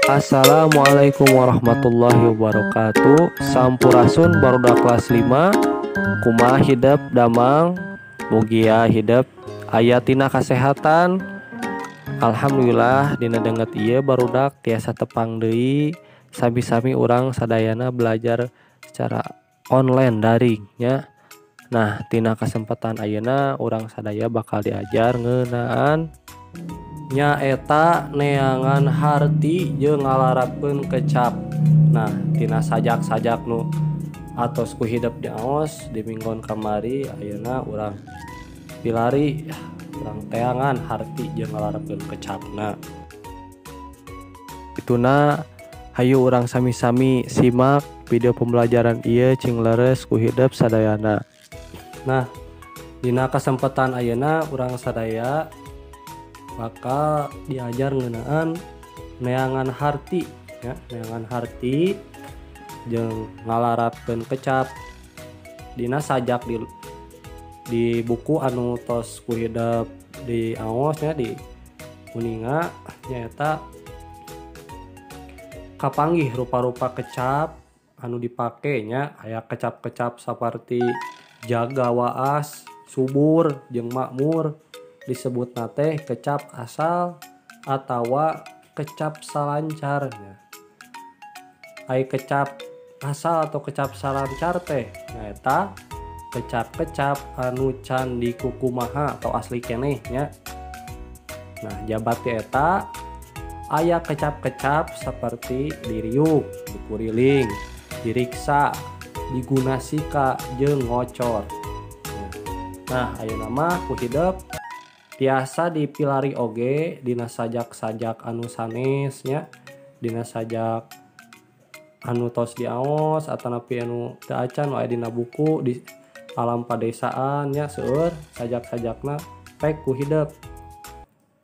Assalamualaikum warahmatullahi wabarakatuh. Sampurasun barudak kelas 5. Kumaha hidep damang, mugia hidep aya tina kasehatan. Alhamdulillah dina danget ieu barudak tiasa tepang deui sami-sami urang sadayana belajar secara online daring nya. Nah, tina kesempatan ayeuna urang sadaya bakal diajar ngeunaan nyaeta neangan harti jeung ngalarapkeun kecap. Nah, tina sajak-sajak nu atos ku hidep diaos di minggon kamari ayeuna urang pilari urang teangan harti jeung ngalarapkeun kecapna. Ituna hayu urang sami-sami simak video pembelajaran ieu cing leres ku hidep sadayana. Nah, dina kesempatan ayeuna urang sadaya bakal diajar ngeunaan neangan harti ya, neangan harti jeung ngalarapkeun kecap dina sajak di buku anu tos ku hidep di aos nya di uninga nyaeta kapanggih rupa-rupa kecap anu dipake nya, aya kecap-kecap saparti jaga waas, subur jeung makmur disebutna teh kecap asal atawa kecap salancar nya. Ai kecap asal atau kecap salancar teh nyaeta kecap-kecap anu can dikukumaha atau asli keneh nya. Nah, jabat eta aya kecap-kecap seperti diriuk, dikuriling, diriksa, digunasika jeung ngocor. Nah, ayeuna mah ku hidep tiasa dipilari oge dina sajak-sajak anu sanes nya, dina sajak anu tos diaos atanapi anu teu acan aya dina buku di alam padesaan nya, seueur sajak-sajakna pek ku hidep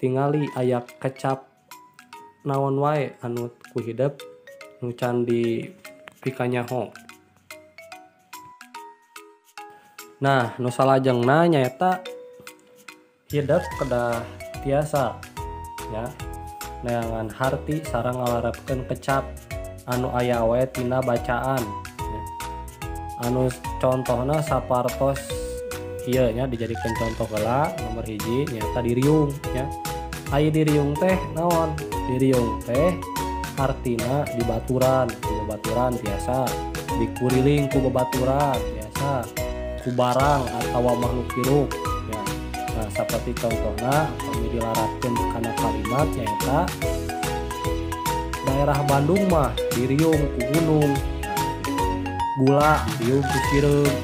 tingali aya kecap naon wae anu ku hidep nu can dipikanyaho. Nah, nu salajengna nyaeta hidep kedah tiasa ya neangan harti sareng ngalarapkeun kecap anu aya wae tina bacaan ya. Anu contohna sapartos ieu nya dijadikeun contoh heula nomor hiji nyaeta diriung ya. Aya diriung teh naon? Diriung teh hartina dibaturan, ku babaturan biasa, dikuriling ku babaturan biasa, ku barang atawa makhluk hirup ya. Nah, seperti contohna kami dilarapkeun kana kalimat nyaeta daerah Bandung mah diriung ku gunung, gula diriung ku sireum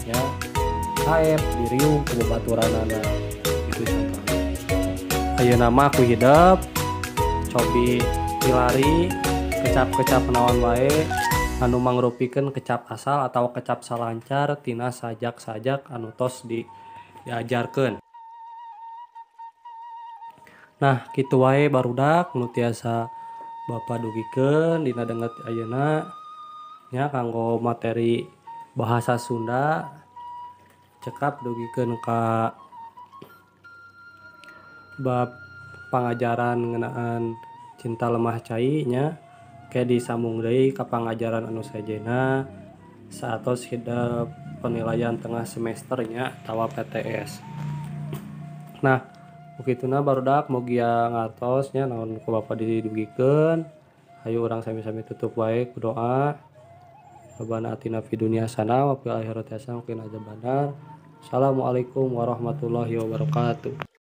ya, aep diriung ku babaturanana. Itu contohna. Ayeuna mah ku hidep cobi pilari kecap-kecap naon wae anu mangrupikeun kecap asal atau kecap salancar tina sajak-sajak anu tos diajarkeun. Nah, kitu wae barudak nu tiasa Bapak dugikeun dina danget ayeuna nya kanggo materi bahasa Sunda cekap dugikeun ka bab pangajaran ngeunaan cinta lemah cai nya, ke disambung deui ka pangajaran anu sejenna saatos hidep penilaian tengah semester nya atawa PTS. Nah, ukituna barudak mugia ngartos nya naon ku Bapak didugikeun. Hayu urang sami-sami tutup wae ku doa. Rabbana atina fid dunya hasanah wa fil akhirati hasanah wa qina adzabannar. Assalamualaikum warahmatullahi wabarakatuh.